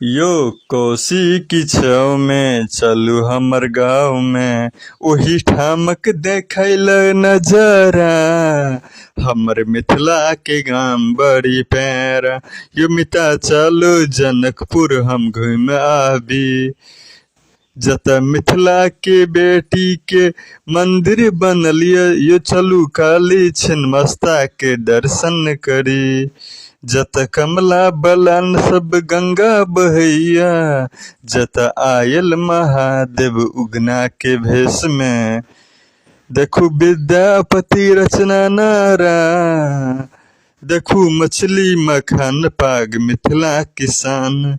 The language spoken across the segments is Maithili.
यौ कोशी किछौमे चलू हमर गाँवमे, ओहि ठामक देखै लए नजारा। हमर मिथिलाके गाम बड़ी प्यारा। यौ मिता चलू जनकपुर हम घुमि आबी, जतऽ मिथिलाके बेटीके मन्दिर बनल यऽ। यौ चलू काली छिन्नमस्ताके दर्शन करी, जतऽ कमला बलान सब गंगा बहैया, जतऽ आयल महादेव उगनाके भेषमे। देखू विद्यापति रचना नारा, देखू मछली मखान पाग मिथिला किसान।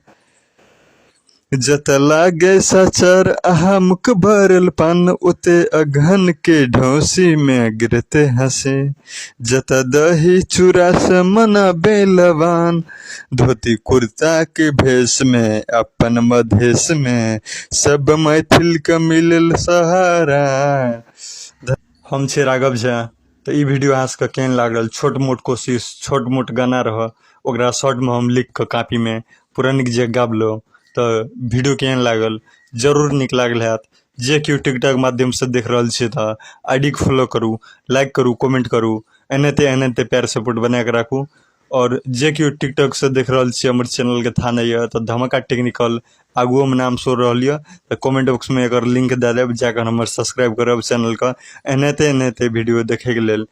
जतऽ लागै सचर अहाँ मुख भरल पान, ओते अगहन के ढौसी मे गिरते हँसी। जतऽ दही चूड़ा से मनाबे लबान, धोती कुर्ता के भेष मे अपन मधेश मे सब मैथिल के मिलल सहारा। हम छी राघव झा। तऽ ई वीडियो अहाँ सबके केहन लागल? छोट मोट कोशिश, छोट मोट गाना रहऽ, ओकरा शॉर्टमे हम लिखि कऽ कापीमे पूरा नीक जकाँ गाबलहुँ। तऽ वीडियो केहन लागल? जरूर नीक लागल हैत। जे केओ टिकटॉक माध्यमसँ देख रहल छियै तऽ I D के फॉलो करू, लाइक करू, कमेंट करू। एनाहिते एनाहिते प्यार सपोर्ट बनाए कऽ राखू। आओर जे केओ टिकटॉकसँ देख रहल छियै, हमर चैनलके थाह नहि यऽ तऽ धमाका टेक्निकल आगुओमे नाम शो रहल यऽ, तऽ कमेंट बॉक्समे एकर लिंक दए देब, जाकऽ हमर सब्सक्राइब करब चैनलके। एनाहिते एनाहिते वीडियो देखैके लेल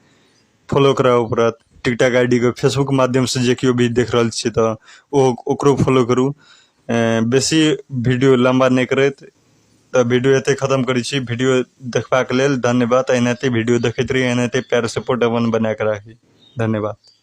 फॉलो करऽ पड़त टिकटॉक I D के। फेसबुक माध्यमसँ जे केओ भी देख रहल छियै तऽ ओ ओकरो फॉलो करू। बेसी वीडियो लम्बा नहि करैत तऽ वीडियो एतहि खतम करै छी। वीडियो देखबाक लेल धन्यवाद। एनाहिते वीडियो देखैत रही, एनाहिते प्यार सपोर्ट अपन बनाए कऽ राखी। धन्यवाद।